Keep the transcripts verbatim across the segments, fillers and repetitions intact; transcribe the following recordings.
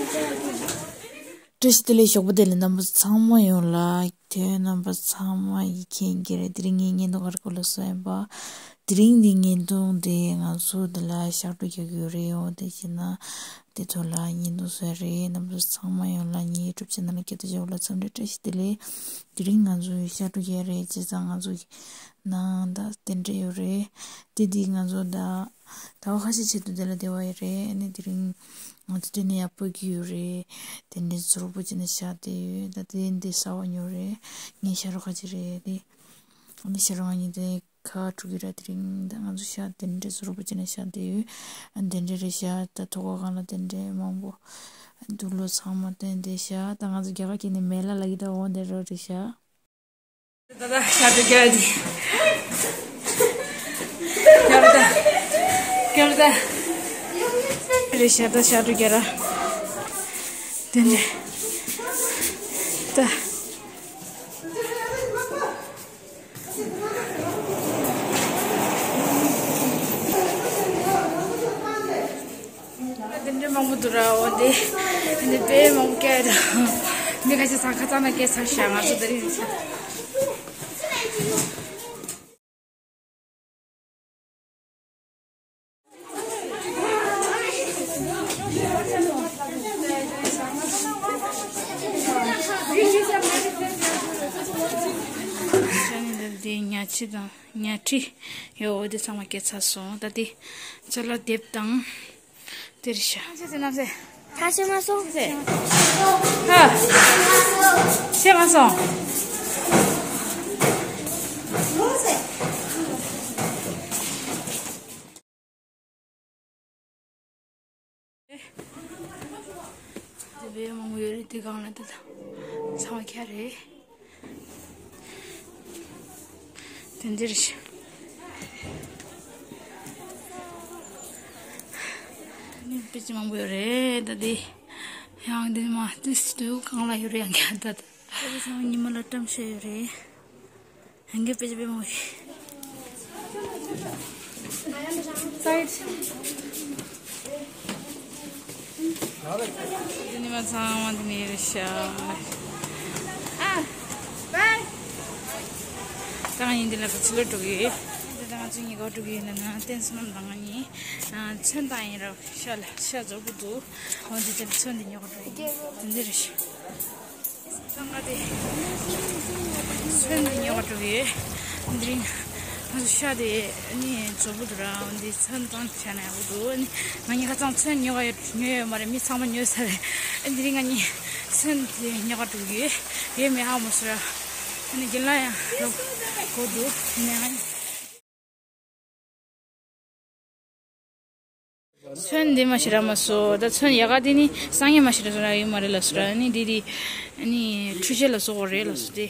བཀྲ་ཤིས་བདེ་ལེགས། ཞོགས་པ་བདེ་ལེགས། རྣམ་པ་ཚང་མ་ཡོངས་ལ། དེ་རྣམ་པ་ཚང་མ་ཡིད་མཁྱེན་གྱི་རེད། དེ་རིང་ངའི་བརྙན་ཐུང་ག་རེ་སྐོར་ལ་བཟོས་ཡིན་པ། དེ་རིང་འདི་བརྙན་ཐུང་འདི་ང་ཚོ་འདི་ལ་ཕྱག་བྲོ་རྒྱག་གི་ཡོད་རེད། འོ་དེ་བྱས་ན་དེ་ཐོག་ལ་བརྙན་ཐུང་བཟོས་རེད། རྣམ་པ་ཚང་མ་ཡོངས་ལ་ངའི་ཡུ་ཊུབ་ཆེ་ནལ་ལ་སྐྱོད་དུ་བྱེད་པ་ལ་འཚམས་འདྲི་བཀྲ་ཤིས་བདེ་ལེགས། དེ་རིང་ང་ཚོ་ཕྱག་བྲོ་རྒྱག་རེད། བྱས་ཙང་ང་ཚོ་གི་ནང་ད་རྟེན་འབྲེལ་ཡོད་རེད། དེ་འདི་ང་ཚོ་ད་ཟླ་བ་ཁ་ཤས་ཆེད་དུ་འདི་ལ་བསྡད་པ་ཡོད་རེད། ཨ་ནི་དེ་རིང་ང་ཚོ་འདི་ནས་ཡར་སྤོ་གི་ཡོད་རེད། དེ་འདྲའི་ཟུར་པོ་ཅིག་ནས་ཤག་བསྡད་ཡོད། ད་དེ་འདི་གསར་པ་ཉོས་རེད། ངའི་ཤ་རུ་ཁ་ཅིག་རེད་དེ། ཨ་ནི་ཤ་རུ་ང་གཉིས་དེ་ཁ་དཀྲུག་གི་ར། དེ་རིང་ད་ང་ཚོ་ཤག་དེ་འདྲའི་ཟུར་པོ་ཅིག་ནས་ཤག་བསྡད་ཡོད། ཨ་དེ་འདྲའི་རེད་ཤག་ད་ཐུག་པ་སྒང་ལ་དེ་འདྲའི་མང་པོ་འདུག་ལོ། ཚང་མ་བསྟན་བསྡད་ཤག་ད་ང་ཚོ་རྒྱ་གར་སྐད་ནས་མེ་ལ་ལབ་ཀྱི་ད། འོ་འདི་རོ་རེད་ཤག་ད་ད་ཤ་དཀྲུག་རྒྱག་རེད། རྒྱག་རེད་ད། རེད་ཤག་ད་ཤ་དཀྲུག་རྒྱག་ར། དེ་ནས་ད། དེ་འདྲའི་མང་པོ་འདུག་ར། འོ་འདི་འདི་དཔེ་མང་པོ་སྐྱེལ་ར། མི་ཁ་ཤས་ཚང་ཁ་ཚང་ན་སྐྱེལ་ཚར་ཤག་ང་ཚོ་དེ་རིང་ཚར། ཤ་ནི་འདི་ཉ་ཆི་དང་། ཉ་ཁྲི་ཡོད། འོ་དེ་ཚང་མ་སྐྱེལ་ཚར་སོང་། ད་དེ་ཅ་ལག་དེབ་དང་དེ་རེད་ཤག་ཁ་ཤས་མ་སོང་། ཁ་ཤས་མ་སོང་། ཧ། ཤེས་མ་སོང་། དེ་བས་མང་པོ་ཡོད་རེད། དེ་སྒང་ལ་དེ་དང་ཚང་མ་ཁྱེར་རེད། དེ་འདིར་ཤི། ནི་དཔེ་ཅི་མང་པོ་ཡོད་རེད། ད་དེ་ཡང་དེ་མ་དེ་སི་ཏུ་གང་ལ་ཡོད་རེད། ཡང་ཁྱེར་ད་ད། དེ་ཚང་མ་ཉི་མ་ལ་བཀྲམ་བྱས་ཡོད་རེད། ཡང་གི་དཔེ་ཆ་དཔེ་མོ་ཡི། སའིཌ། འདི་ནི་མ་ཚང་མ་འདི་ནི་རེད་ཤག་ཨ། བའི། ད་ང་ཡིན་འདི་ལ་ག་ཚི་ལ་འགྲོ་གི་ཡོད། འདི་ད་ང་ཚོ་གཉིས་ཀ་འགྲོ་གི་ཡོད་ན་ན་བསྟན་སོང་ན་ང་གཉིས་ཚོན་བཏང་ཡིན་ར། ཤ་ལ་ཤ་རྫོགས་པོ་འདུག་འོ་འདི་དེ་ཚོན་འདི་ཉོ་ག་འགྲོ་གི་ཡོད། འདི་འདི་རེད་ཤག་ད་ང་དེ་ཚོན་འདི་ཉོ་ག་འགྲོ་གི་ཡོད། འདི་རིང་ང་ཚོ་ཤ་དེ་ནི་རྫོགས་པོ་འདུག་ར། འདི་ཚོན་བཏང་བྱས་ན་ཡག་པོ་འདུག་ནི་ང་གཉིས་ཁ་ཚང་ཚོན་ཉོ་ག་ཡོད་ཉོ་ཡོད་མ་རེད། མི་ཚང་མ་ཉོས་ཚར་རེད། འདི་རིང་ང་གཉིས་ཚོན་དེ་ཉོ་ག་འགྲོ་གི་ཡོད། ཡོད་མེད་ཧ་མ་སོ་ར། ནི་རྒན་ལགས་ཡང་རོགས་དགོས་འདུག་ནི་ང་གཉིས། ཚོན་འདི་མ་ཤི་ར་མ་སོ། ད་ཚོན་ཡག་ག་དེ་ནི་སང་ཉིན་མ་ཤི་ར་སོ་ར་ཡོད་མ་རེད་ལ་སོ་ར། ནི་འདི་དེ་ནི་འཕྲུལ་ཆས་ལ་སོགས་པ་རེད་ལ་སོ་དེ།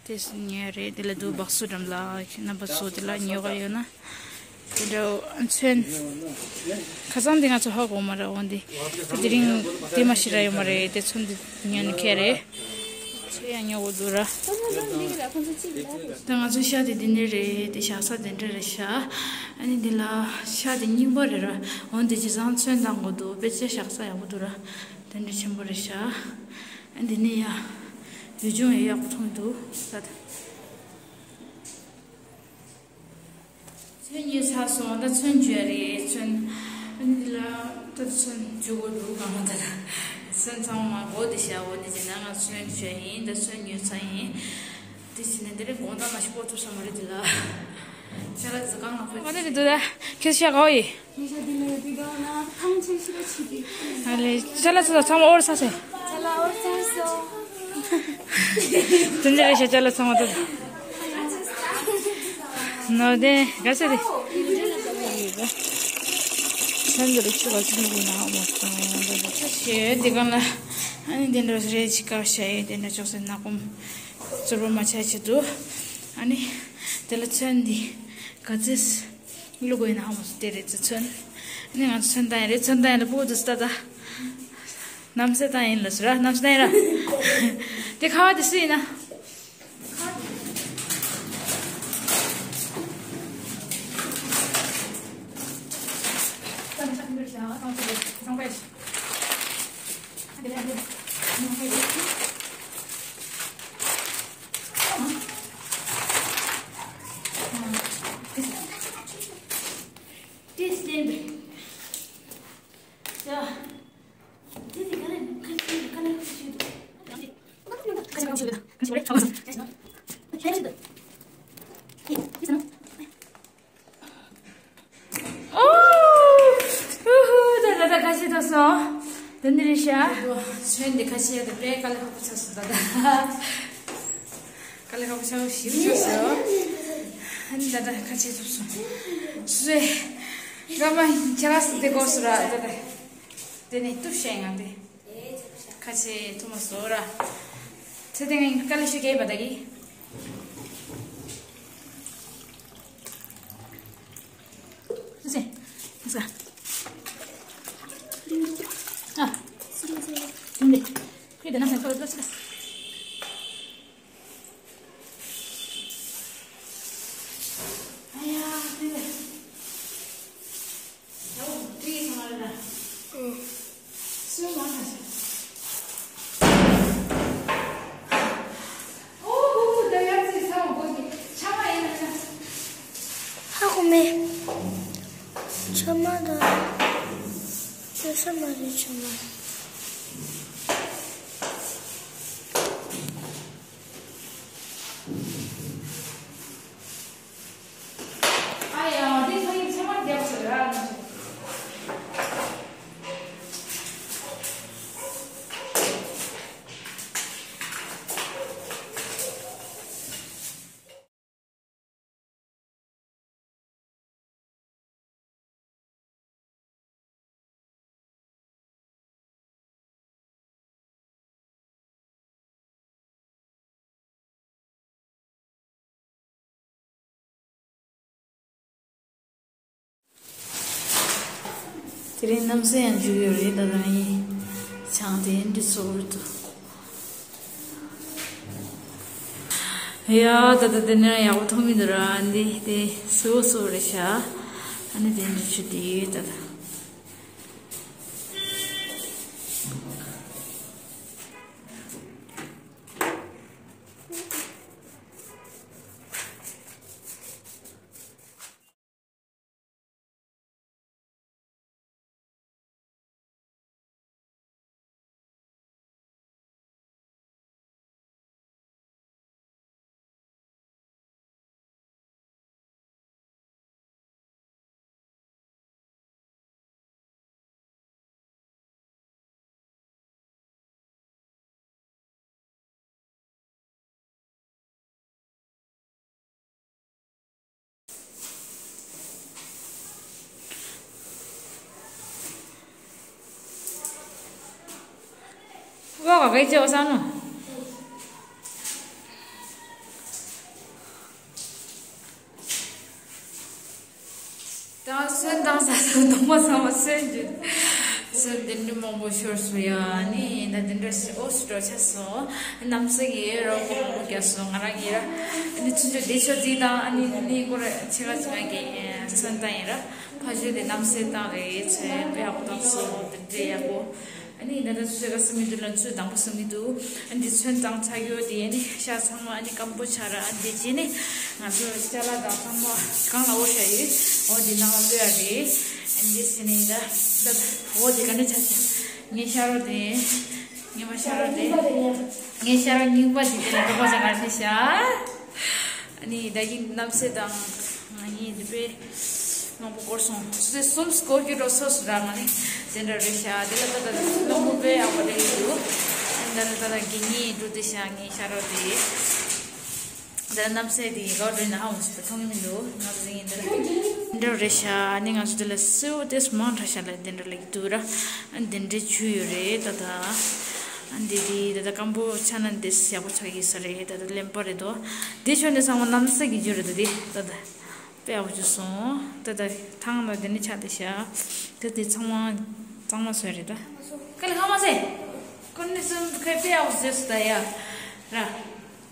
དེ་སུ་ཉོས་རེད། དེ་ལ་དུ་སྦག་སུ་འགྲམ་ལ་རྣམ་པ་ཚོ་དེ་ལ་ཉོ་ག་ཡོད་ན། དེ་འདྲ་ཚོན་ཁ་སང་དེ་ང་ཚོ་ཧ་གོ་མ་ར། འོ་འདི་དེ་རིང་དེ་མ་ཤི་ར་ཡོད་མ་རེད། དེ་ཚོན་འདི་ཉོ་ནི་ཁེ་རེད། ཚོན་ཡང་ཉོ་གོ་འདུག་ར། ད་ང་ཚོ་ཤ་དེ་འདི་འདྲ་རེད། དེ་བཞག་ས་དེ་འདྲ་རེད་ཤག་ཨ་ནི་འདི་ལ་ཤ་དེ་རྙིང་པ་རེད་ར། འོ་འདི་བྱས་ཙང་ཚོན་བཏང་དགོས་འདུག་དཔེ་ཆ་བཞག་ས་ཡག་པོ་འདུག་ར། དེ་འདྲ་ཆེན་པོ་རེད་ཤག་ཨ་འདི་ནི་ཡ་ཡུལ་ལྗོངས་ཡ་ཡག་པོ་མཐོང་འདུག་ས་དེ། ཚོན་ཉོས་ཚར་སོང་། ད་ཚོན་བརྗོད་རེད། ཚོན། ཨ་ནི་འདི་ལ་ད་ཚོན་བརྗོད་དགོས་འདུག་གང་ལ་ད་ད་ཚོན་ཚང་མ་མགོ་དེ་བཞག་འོ་འདི་བྱས་ན་ང་ཚོན་བརྗོད་ཡིན། ད་ཚོན་ཉོས་ཚར་ཡིན། དེ་བྱས་ནས་འདི་རིང་དགོང་དག་མ་ཞིག་སྤོ་ཐུབ་ས་མ་རེད། འདི་ལ་ཅ་ལག་ཟ་གང་ལ་ཕོད། ཨ་ནི་འདི་ད་ཁྱེད་ཤ་ག་བ་ཡི། ཨ་ལེ་ཅ་ལག་ཚོ་ཚང་མ་འོར་ས་སེ། དེ་འདྲ་རེད་ཤག་ཅ་ལག་ཚང་མ་ད། ནོ་དེ་ག་ཚོད་རེད། ཚོན་འདི་རུ་ཆུ་བ་ཚོན་འདི་ན་མོ་ཤེས་དེ་གང་ལ། ཨ་ནི་དེ་འདྲ་རེད་ཅི་ཀ་ཤ་ཡི་དེ་འདྲ་ཅོག་ཚོན་ནག་པོ་ཚུར་བ་མ་ཆ་ཆེ་འདུག་ཨ་ནི་དེ་ལ་ཚོན་འདི་ག་ཚོད། ལུ་གོ་ཡིན་ན་ཧ་མོ་སུ་དེ་རེད་ཚོན། ནི་ང་ཚོན་ཏང་ཡིན་རེད། ཚོན་ཏང་ཡིན་ལ་པོ་དུ་སུ་ཏ་ཏ། ནམ་སེ་ཏང་ཡིན་ལ་སུ་ར། ནམ་སེ་ཏང་ཡིན་ར། དེ་ཁ་བ་དེ་སུ་ཡིན་ན། དེ་བསྟན་པས། ཡ། དེ་དེ་ག་ལེར་ཁ་ཁ་ཁ་ལེར་ཁ་ཤས་འདུག་ཨོ། ཧུ་ཧུ། ད་ད་ད་ཁ་ཤས་ཐོབ་སོང་། དེ་འདི་རེད་ཤག་ཚོན་འདི་ཁ་ཤས་དེ་དཔེ་དཀའ་ལས་ཁག་པོ་ཆགས་སོང་ད་ད། དཀའ་ལས་ཁག་པོ་ཆགས་པོ་ཞིག་ཆགས་སོང་། ཨ་ནི་ད་ད་ཁ་ཤས་ཐོབ་སོང་། སུས། སྐར་མ་ཁྱེད་རང་སུ་དེ་དགོས་སུ་ར་ད་ད། དེ་ནས་གཏུབ་བཤད་ང་དེ། ཁ་ཆེ་ཐུ་མ་བཟོ་ར། ཚེ་དེ་ངའི་དཀའ་ལས་ཤུ་གེ་བ་ད་གི། སུ་སེ། སུ་སེ། ཨ། ཡུམ་ལེ། ཁྱེད་དེ་ན་སེམས་ཁོ་ལ་སུ་ལ། ཨ་ཡ་དེ་ལེ། ཧ་གོ་མེད། ཆ་མ་དང་། ཆ་ས་མ་རེད་ཆ་མ། ཨ་ཡ། འདི་ཚོ་ཡིན་ཚད་མར་རྒྱབ་ཟེར་ར། དེ་རིང་གནམ་ས་ཡང་འཇུག་ཡོད་རེད། ད་ལྟ་ངའི་ཆང་དེ་འདི་ཚོ་འུར་དུ། ཡ་ད་ལྟ་དེ་ནས་ཡག་པོ་མཐོང་མི་འདུག་ར། འདི་དེ་སོ་སོ་རེད་ཤག་ཨ་ནི་དེ་འདྲ་ཆུ་དེ་ད་ལྟ། ཨོ་ག་གེ་ཅོ་ས་ནོ། ད་སོན་བཏང་ས་སོན་གཏོང་མ་ཚང་མ་སོན་གྱི་སོན་དེ་འདྲ་མང་པོ་ཤོར་སོང་ཡ། ནི་ད་དེ་འདྲ་ཞིག་ཨོ་སི་འགྲོ་ཆ་སོང་། གནམ་ས་གི་རོགས་པ་མང་པོ་རྒྱབ་སོང་ང་རང་གི་ར། ནི་ཆུ་ཆུ་བདེ་ཤོག་རྩིས་དང་ཨ་ནི་ནི་སྐོར་ཆེ་ག་ཆེ་ག་གི་སོན་བཏང་ཡིན་ར། ཕ་ཆོས་དེ་གནམ་སའི་བཏང་རེད་ཚོན་དཔེ་ཡག་པོ་བཏང་སོང་། དེ་འདྲ་ཡག་པོ། ཨ་ནི་ད་ལྟ་ཚོད་དཀའ་སེ་མི་འདུག་ལ་ཚོད་དང་པོ་སེ་མི་འདུག་ཨ་འདི་ཚོན་དང་ཚ་གྱོ་དེ་ཨ་ནི་ཤ་ཚང་མ་ཨ་ནི་སྐམ་པོ་ཆགས་ར། ཨ་འདི་རྗེས་ནི་ང་ཚོ་ཅ་ལག་དང་ཚང་མ་གང་ལ་འོ་ཤ་ཡོད་འོ་འདི་ནང་ལ་སྤོས་ཡ་རེད། ཨ་འདི་ཟེར་ནི་ད་ད་འོ་འདི་ག་ནས་ཆ་ཆ་ངའི་ཤ་རོ་དེ་ངའི་མ་ཤ་རོ་དེ་ངའི་ཤ་རོ་རྙིང་པ་འདི་དེ་ལ་ག་པ་ཆ་ག་ནས་ཤ། ཨ་ནི་ད་གིན་གནམ་སེ་དང་ང་གཉིས་འདི་པའི་མང་པོ་སྐོར་སོང་། སུ་ཚོད་གསུམ་སྐོར་གྱི་འགྲོ་སོ་སུ་ར་མ་ནི་དེ་འདྲ་རེད་ཤག་དེ་ལ་ད་ད་གླང་པོ་དཔེ་ཡག་པོ་རེད་འདུག་ད་ད་ད་ད་གི་གཉིས་འགྲོ་དེ་ཤག་ངའི་ཤ་རོ་དེ་ད་གནམ་སེ་དེ་ག་བ་འགྲོ་ན་ཧ་མ་སུ་ད་མཐོང་གི་མི་འདུག་ང་ཚོ་ཡིན་ད་དེ་འདྲ་རེད་ཤག་ནི་ང་ཚོ་དེ་ལ་སེའུ་དེ་མང་དྲགས་ཤག་ལ་དེ་འདྲ་ལ་གི་འདུག་ར། ཨ་འདི་འདྲའི་ཆུ་ཡོད་རེད་ད་ད། ཨ་འདི་འདི་ད་ད་སྐམ་པོ་ཆ་ན་འདི་ཡག་པོ་ཆགས་ཀྱི་ས་རེད་ད་ད་ལེམ་པ་རེད་དོ། འདི་ཆོ་འདི་ཚང་མ་གནམ་ས་གི་ཆུ་རེད་ད་འདི་ད་ད། དཔེ་ཡག་པོ་ཆུ་སོང་ད་ད་ཐང་ན་འདི་ནི་ཆ་དེ་ཤ་ད་འདི་ཚང་མ་གཙང་མ་སོ་རེད་ད། ཀ་ལི་ཁ་མ་སེ། ཀུན་ནི་སུན་ཁ་དཔེ་ཡག་པོ་བཟོས་སུ་ད་ཡ། ར།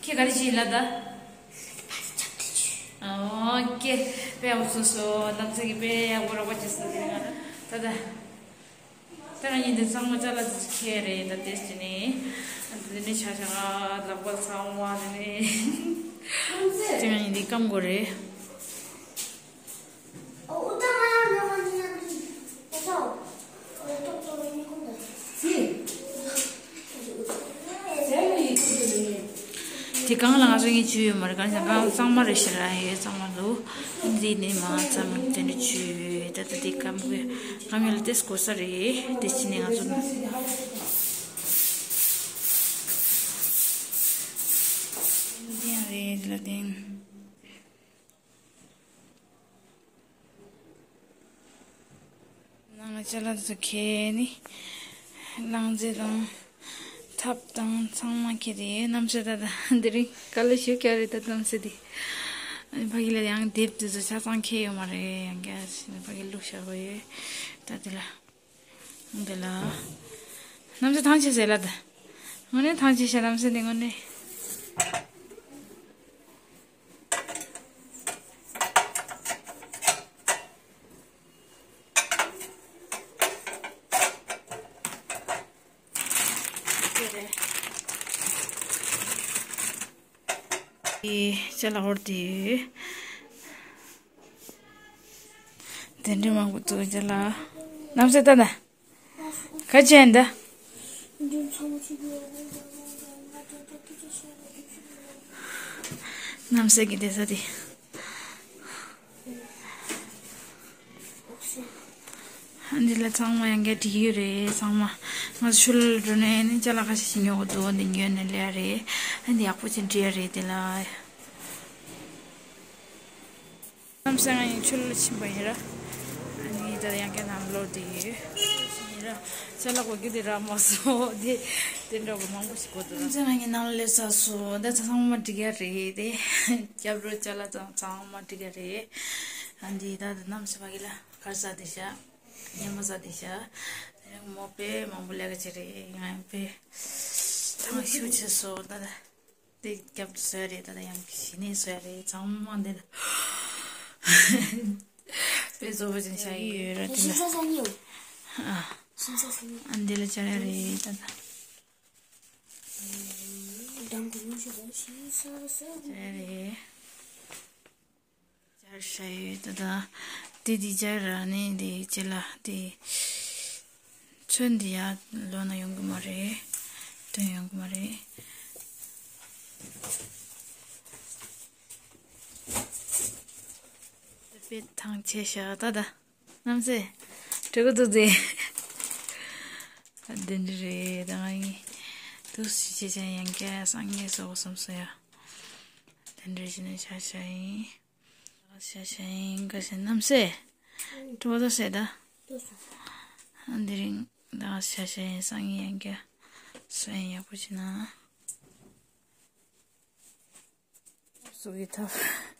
ཁྱེད་ག་རེ་བྱེད་ལ་ད། ཨོ་ཀེ། དཔེ་ཡག་པོ་བཟོས་སོ་གནམ་ས་གི་དཔེ་ཡག་པོ་རོགས་པ་བྱེད་སོ་དེ་ང་ད་ད། ད་ང་གཉིས་འདི་ཚང་མ་ཅ་ལག་ཅིག་ཁྱེར་རེད་ད་དེ་ཅི་ནི། འདི་ནི་ཆ་ཆ་ལག་པ་ཚང་མ་འདི་ནི། དེ་ང་གཉིས་འདི་སྐམ་དགོས་རེད། གང་ལ་ང་ཚོ་ངས་བྱུས་ཡོད་མ་རེད། གང་ཡིན་ཟེར་ན་གང་གཙང་མ་རེད་ཤི་ར་ཡོད། གཙང་མ་འདུག་འདི་ནས་མ་ཙམ་དེ་འདྲ་བྱུས་ཡོད། ད་ལྟ་འདི་སྐམ་གི་སྐམ་ཡོད་ལ་ཏེས་གོ་ས་རེད། དེ་ཕྱི་ནས་ང་ཚོ་འདི་ཡང་རེད། འདི་ལ་བརྟེན། ནང་ལ་ཅ་ལག་ཚོ་ཁྱེར་ནི། རླངས་རྫས་དང་། ཐབ་དང་ཚང་མ་ཁྱེར་ཏེ་ཡོད། གནམ་ས་ད་ད་འདི་རིང་དཀའ་ལས་ཞེ་པོ་རྒྱག་རེད། ད་གནམ་ས་འདི། ཨ་ནི་ཕ་གི་ལ་ཡང་དེབ་དེ་ཚོ་ཆ་ཚང་ཁྱེར་ཡོད་མ་རེད། ཡང་བསྐྱར་ཕ་གི་བླུགས་བཞག་པ་ཡོད། ད་འདི་ལ། འདི་ལ། གནམ་ས་ཐང་ཆད་ཟེར་ལ་ད། དངོས་གནས་ཐང་ཆད་ཤག་གནམ་ས་འདི་དངོས་གནས། ཅ་ལག་འོར་དེ་ཡོད། དེ་འདྲ་མང་པོ་འདུག་ཅ་ལག་གནམ་ས་ད་ད། ག་ཅན་ད། གནམ་ས་གི་བསྡད་ས་དེ། འདི་ལ་ཚང་མ་ཡང་བསྐྱར་བྲིས་ཡོད་རེད། ཚང་མ་ང་ཚོ་ཆུ་ལ་འགྲོ་ནས་ནི་ཅ་ལག་ཁ་ཤས་ཤིག་ཉོ་དགོས་འདུག་འདི་ཉོས་ནས་སླེབས་རེད། འདི་ཡག་པོ་ཅིག་བྲིས་ཡོད་རེད་དེ་ལ། གནམ་ས་ང་ཡང་ཆུ་ལ་ཕྱིན་པ་ཡིན་ར། ཨ་ནི་ད་ཡང་བསྐྱར་ནང་ལོག་བསྡད་ཡོད། ཡིན་ར། ཅ་ལག་གོ་རྒྱུ་དེ་རག་མ་སོང་། དེ་དེ་འདྲ་བ་མང་པོ་ཞིག་གོ་འདུག་གནམ་ས་ང་ཡང་ནང་ལ་སླེབས་ཚར་སོང་། ད་ཚང་མ་འགྲིག་ཡ་རེད་དེ། སྐྱབས་རོགས་ཅ་ལག་ཚང་ཚང་མ་འགྲིག་ཡ་རེད། ཨ་འདི་ད་ད་གནམ་ས་ཕ་གི་ལ་གར་ས་དེ་ཤ། ཉི་མ་ས་དེ་ཤ། དེ་རིང་མོ་དཔེ་མང་པོ་ལས་ཀ་བྱེད་རེད། ང་ཡང་དཔེ་ཐང་ཤུགས་ཆེ་སོང་ད་ད། དེ་རྒྱབ་ཏུ་བཟོས་རེད། ད་ལྟ་ཡང་གཞི་ནས་བཟོས་རེད། ཚང་མ་འདི་ལ་དཔེ་བཟོ་བོ་ཅན་ཤ་ཡི་ཡོད་ར། དེ་ལ་ཨ་ཨ་འདི་ལ་བཅར་ཡ་རེད། ད་ལྟ་བཅར་ཡ་རེད། སྦྱར་བྱས་ཡོད། ད་ལྟ་དེ་དེ་སྦྱར་ར་ནི་དེ་ཅི་ལ་དེ་ཚོན་འདི་ཡ་ལོ་ན་ཡོང་གི་མ་རེད། དོན་ཡོང་གི་མ་རེད། དཔེ་ཐང་ཆད་ཤག་ད་ད་གནམ་སེ་དྲི་གུ་འདུག་ཟེ། འདི་འདྲ་རེད། ད་ང་ཡིན་འདུག་སེ་བྱས་བྱས་ཡང་བསྐྱར་སང་ཉིན་བཟོ་དགོས་བསམ་སོང་ཡ། དེ་འདྲ་བྱས་ནས་བྱ་བྱ་ཡིན། ཤ་ཤ་ཡིན་ག་ཤ་གནམ་སེ། གྲོ་ད་སེ་ད། འདི་རིང་ད་ཤ་ཤ་ཡིན་སང་ཉིན་ཡང་བསྐྱར་སོ་ཡིན་ཡག་པོ་བྱེད་ན། སུ་གི་ཐབས།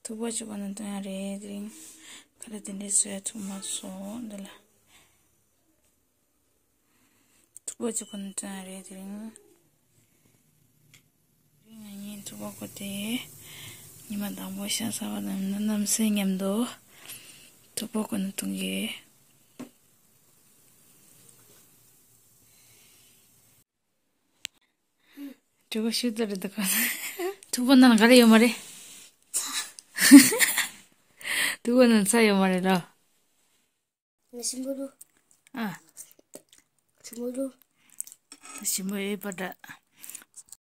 ཐུག་པ་གཅིག་པ་ནང་བཏོན་ཡ་རེད། དེ་རིང་ཁ་ལག་དེ་འདྲས་བཟོ་ཡ་ཐུག་མ་སོང་འདི་ལ། ཐུག་པ་གཅིག་པ་ནང་བཏོན་ཡ་རེད། དེ་རིང་། དེ་རིང་ང་གཉིས་ཐུག་པ་གོ་དེ། ཉི་མ་དང་པོ་ཤ་ཟ་བ་དང་ན་གནམ་སེ་མཉམ་དུ། ཐུག་པ་གོ་ནང་བཏུང་གི། གྲོད་ཁོག་ཤུགས་ཙམ་རེད་འདུག་ག་ཐུག་པ་ནང་ག་རེ་ཡོད་མ་རེད། ཐུག་པ་ནང་ཚྭ་ཡོད་མ་རེད་ལོ། ང་ཞིམ་པོ་འདུག་ཨ། ཞིམ་པོ་འདུག་ད་ཞིམ་པོ་ཡོད་པ་འདྲ།